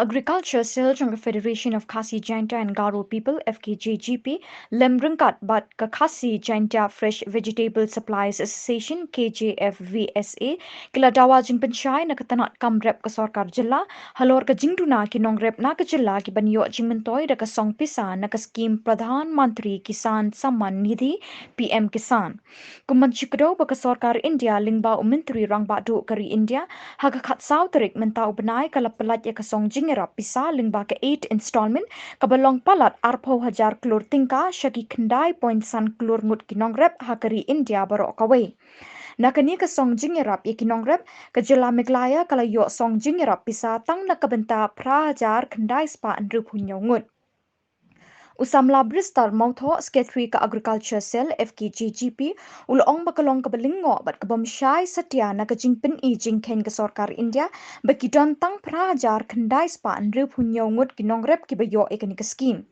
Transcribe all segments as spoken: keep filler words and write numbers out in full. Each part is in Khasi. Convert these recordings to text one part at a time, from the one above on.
Agriculture Cell jong ka Federation of Khasi Jaintia and Garo People, F K J G P, lem ryngkat bad ka Khasi Jaintia Fresh Vegetable Suppliers Association, K J F V S A, ki la dawa jingpynshai na ka tnat kam rep ka sorkar jylla halor ka jingduna ki nongrep na ka jylla ki ban ïoh jingmyntoi da ka song pisa na ka skim Pradhan Mantri Kisan Samman Nidhi, P M Kisan. Kum ban shu kdew ba ka sorkar India lyngba u Myntri Rangbah Duh ka ri India, ha ka khatsaw tarik mynta u bnai ka la pyllait ïa ka song jingïarap pisa lyngba ka eight installment, kaba long palat arphew hajar klur tyngka sha ki khyndai point san klur ngut ki nongrep ha ka ri India baroh kawei. Na kane ka song jingïarap ïa ki nongrep, ka jylla Meghalaya ka la ïoh song jingïarap pisa tang na ka bynta phra hajar khyndai spah hynriewphew hynñiew ngut. U samla Bristar Mawthoh, Secretary ka Agriculture Cell, F K J G P, u la ong ba ka long kaba lyngngoh bad kaba bym shai satia na ka jingpyni jingkheiñ ka sorkar India ba ki don tang phra hajar khyndai spah hynriewphew hynñiew ngut ki nongrep kiba ïoh ïa kane ka skim.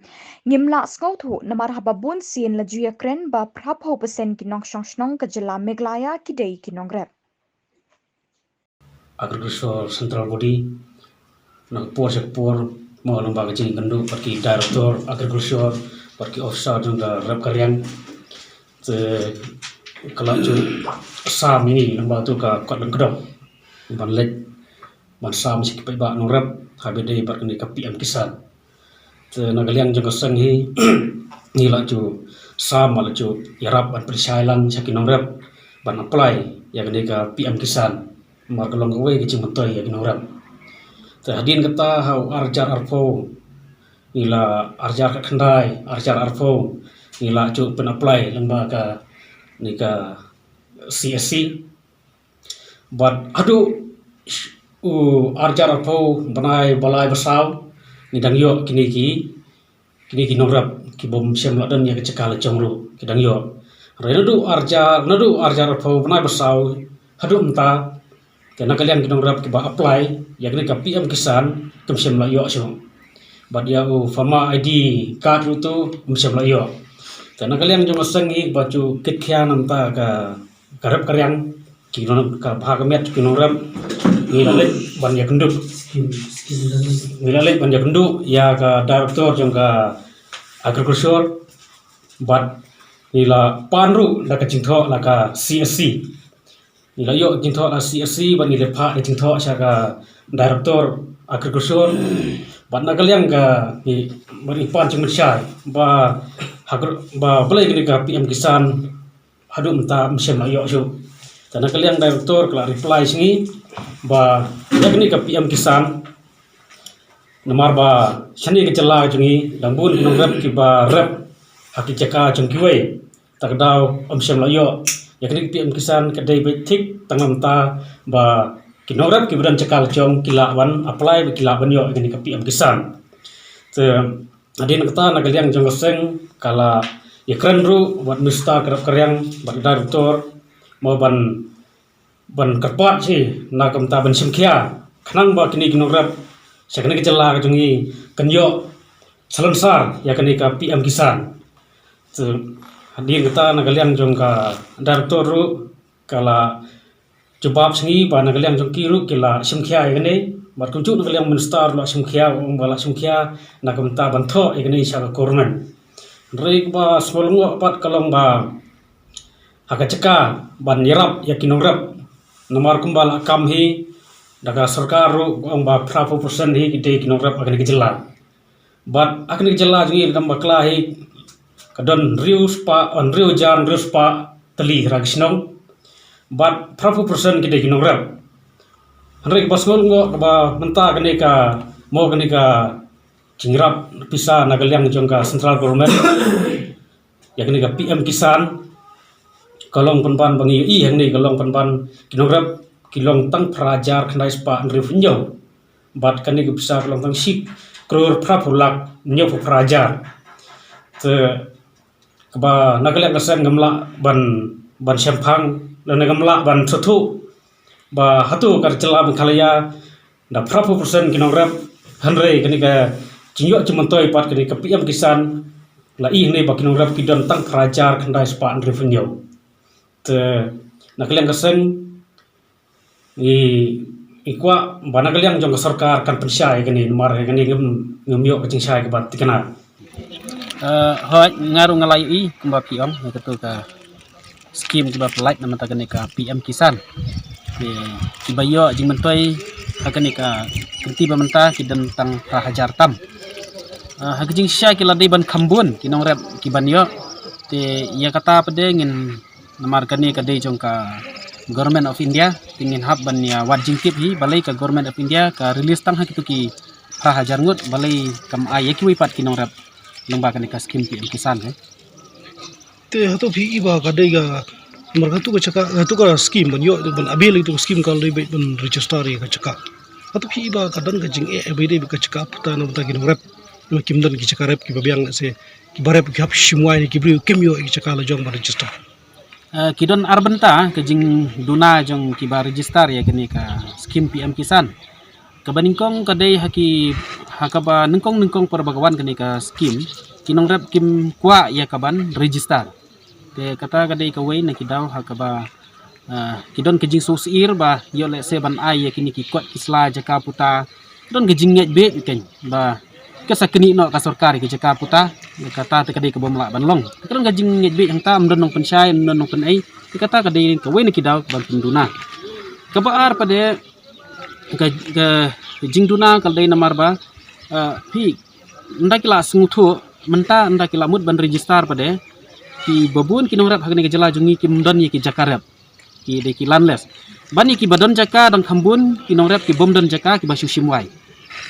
Ngim lah sngewthuh namar haba bun sien la ju ïakren ba phraphew percent ki nongshong shnong ka jylla Meghalaya ki dei ki nongrep. Agriculture Central Body, na ka por sha ka por, mo lyngba ka jingïakynduh bad ki Director Agriculture bad ki officer jong ka rep ka riang. Te ka la ju sam ïa ngi lyngba tu ka kot lyngkdong ban leit ban sam sha ki paidbah nongrep haba ïadei bad kane ka P M Kisan. Te na ka liang jong ka seng hi ngi la ju sam, la ju ïarap ban pynshai lang sha ki nongrep ban apply ïa kane ka P M Kisan. Namar ka long kawei ka jingmyntoi ïa ki nongrep. Te hadien kata ha u ar hajar arphew, ngi la, ar hajar khatkhyndai, ar hajar arphew, ngi la ju pyn-apply lyngba kane ka C S C. Bad haduh u ar hajar arphew, bnai ba lai ba saw, ngi dang ïoh kine ki, kine ki nongrep ki bym shym la don ïa ka jaka la jong ruh ki dang ïoh. Hynrei naduh ar hajar, naduh ar hajar arphew, bnai ba saw haduh mynta, te na ka liang ki nongrep kiba apply ïa kane ka P M Kisan kim shym la ïoh shuh. Bad ïa u farmer I D card ruh tu kim shym la ïoh. Te na ka liang jong ka seng hi ba ju kit khia na ka bynta ka, ka rep ka riang, ki nong, ka bha ka miat ki nongrep, ngi la leit ban ïakynduh, ngi la leit ban ïakynduh ïa ka Director jong ka Agriculture, bad ngi la pan ruh da ka jingthoh la ka C S C. Ngi la ïoh jingthoh la C S C bad ngi la phah da jingthoh sha ka Director Agriculture. Bad na ka liang ka, ngi, bad ngi pan jingmynshai ba ha ka, ba balei kane ka P M Kisan haduh mynta ym shym la ïoh shuh. Te na ka liang Director ka la reply sha ngi ba ïa kane ka P M Kisan, namar ba shane ka jylla jong ngi dang bun ki nongrep kiba rep ha ki jaka jong kiwei. Ta ka daw ym shym la ïoh. Ïa kane ka P M Kisan ka dei beit thik tang namar ba ki nongrep kiba don jaka la jong ki lah ban apply, ba ki lah ban ïoh ïa kane ka P M Kisan. Te hadien kata na ka liang jong ka seng ka la ïakren ruh bad Minister ka rep ka riang bad Director mo ban, ban kyrpad shi na ka bynta ban shim khia khnang ba kine ki nongrep sha kane ka jylla ka jong ngi kan ïoh salonsar ïa kane ka P M Kisan. Te hadien kata na ka liang jong ka Director ruh ka la jubab sha ngi ba na ka liang jong ki ruh ki la shim khia ïa kane, bad kumjuh na ka liang Minister ruh la shim khia, ong ba la shim khia na ka bynta ban thoh ïa kane sha ka government. Hynrei kaba sngewlyngngoh pat ka long ba ha ka jaka ban ïarap ïa ki nongrep, namar kumba la kam hi da ka sorkar ruh ong ba phraphew percent hi ki dei ki nongrep ha kane ka jylla. Bad ha kane ka jylla jong ngi, dang bakla hi ka don hynriew spah, hynriew hajar hynriew spah tylli trai ki shnong. Bad phraphew percent ki dei ki nongrep. Hynrei kaba sngewlyngngoh kaba mynta kane ka, mo kane ka jingïarap pisa na ka liang jong ka central government ïa kane ka P M Kisan, ka long pynban ba ngi ïohi hangne ka long pynban ki nongrep ki long tang phra hajar khyndai spah hynriewphew hynñiew. Bad kane ka pisa ka long tang shi klur phraphew lak hynñiewphew phra hajar. Te kaba na ka liang ka seng ngam lah ban, ban shemphang, lane ngam lah ban sngewthuh ba hato ka jylla Meghalaya da phraphew percent ki nongrep, hynrei kane ka jingïoh jingmyntoi pat kane ka P M Kisan la i hangne ba ki nongrep ki don tang phra hajar khyndai spah hynriewphew hynñiew. Te na ka liang ka seng ngi Ngi kwah ba na ka liang jong ka sorkar kan pynshai ïa kane, namar ïa kane ngam, ngam ïoh ka jingshai kaba thikna. Eh, hooid, nga ruh nga la ïohi kumba phi ong ïa katu ka skim kiba pynlait na mynta kane ka P M Kisan. Ki, kiba ïoh jingmyntoi ha kane ka kynti ba mynta ki don tang phra hajar tam. Eh, ha ka jingshisha ki la dei ban kham bun ki nongrep kiban ïoh. Te ïa kata pat de ngin, namar kane ka dei jong ka Government of India, te ngin hap ban ïa wad jingtip hi, balei ka Government of India ka release tang ha kitu ki phra hajar ngut, balei kam ai ïa kiwei pat ki nongrep lyngba kane ka skim P M Kisan hi. Te hato phi i ba ka dei ka, namar katu ka jaka, katu ka skim ban ïoh, ban avail ïa katu ka skim ka dei ban register ïa ka jaka. Hato phi i ba ka don ka jingeh ba dei ka jaka puta na bynta ki nongrep, namar kim don ki jaka rep kiba biang, lehse kiba rep ki hap shim wai ne ki briew kim ïoh ïa ka jaka la jong ban register. Eh, ki don ar bynta ka jingduna jong kiba register ïa kane ka skim P M Kisan. Kaba nyngkong ka dei ha ki, ha kaba nyngkong nyngkong por ba ka wan kane ka skim, ki nongrep kim kwah ïa kaban register. Te kata ka dei kawei na ki daw ha kaba, ah, ki don ka jingsngewsih ba ïoh lehse ban ai ïa kine ki kot ki sla jaka puta, don ka jingngeit beit kein ba ka sa knieh noh ka sorkar ïa ki jaka puta. Kata te ka dei ka bym lah ban long. Ka don ka jingngeit beit hangta, ym don nongpynshai, ym don nongpynei. Te kata ka dei kawei na ki daw ban pynduna. Kaba ar pat de ka, ka jingduna ka dei namar ba, ah, phi, ynda ki la sngewthuh mynta, ynda ki la mut ban register pat de, kiba bun ki nongrep ha kane ka jylla jong ngi kim don ïa ki jaka rep, ki dei ki landless. Ban ïa kiba don jaka dang kham bun ki nongrep ki bym don jaka, kiba shu shim wai.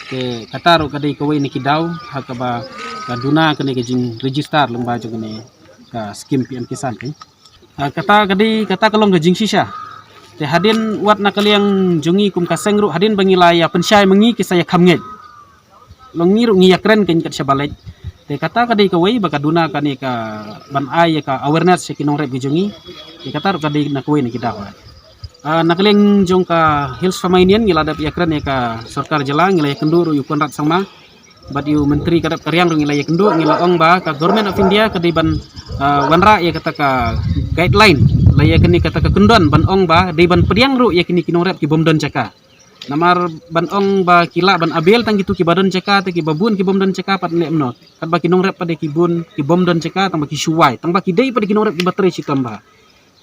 Te kata ruh ka dei kawei na ki daw ha kaba ka duna kane ka jingregister lyngba jong kane ka skim P M Kisan te. Ah, kata ka dei, kata ka long ka jingshisha. Te hadien wat na ka liang jong ngi kum ka seng ruh, hadien ba ngi la ïa pynshai ma ngi ki sa ïa kham ngeit. Long ngi ruh ngi ïa kren kein kat shaba leit. Te kata ka dei kawei ba ka duna kane ka ban ai ïa ka awareness sha ki nongrep ki jong ngi. Te kata ruh ka dei na kawei na ki daw. Ah, na ka liang jong ka Hills Farmer Union ngi la dep ïa kren ïa ka sorkar jylla, ngi la ïa kynduh ruh ïa u Conrad Sangma bad ïa u Myntri ka dep ka riang ruh ngi la ïa kynduh, ngi la ong ba ka Government of India ka dei ban, ah, wanrah ïa kata ka guideline, la ïa kane kata ka kyndon ban ong ba dei ban pdiang ruh ïa kine ki nongrep ki bym don jaka. Namar ban ong ba ki lah ban avail tang kitu kiba don jaka, te kiba bun ki bym don jaka pat ne em noh. Katba ki nongrep pat de ki bun ki bym don jaka tang ba ki shu wai, tang ba ki dei pat de ki nongrep kiba trei shitom bha.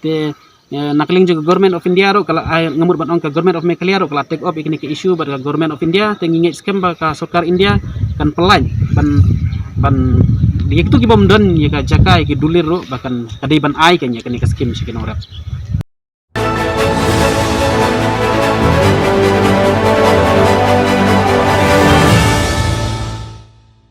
Te, eh, na ka liang jong ka Government of India ruh ka la, ai, nga mut ban ong ka Government of Meghalaya ruh ka la take up ïa kane ka issue bad ka Government of India, te ngi ngeit skhem ba ka sorkar India kan pynlait ban, ban ïa kitu ki bym don ïa ka jaka ïa ki dulir ruh ba kan, ka dei ban ai kein ïa kane ka skim sha ki nongrep.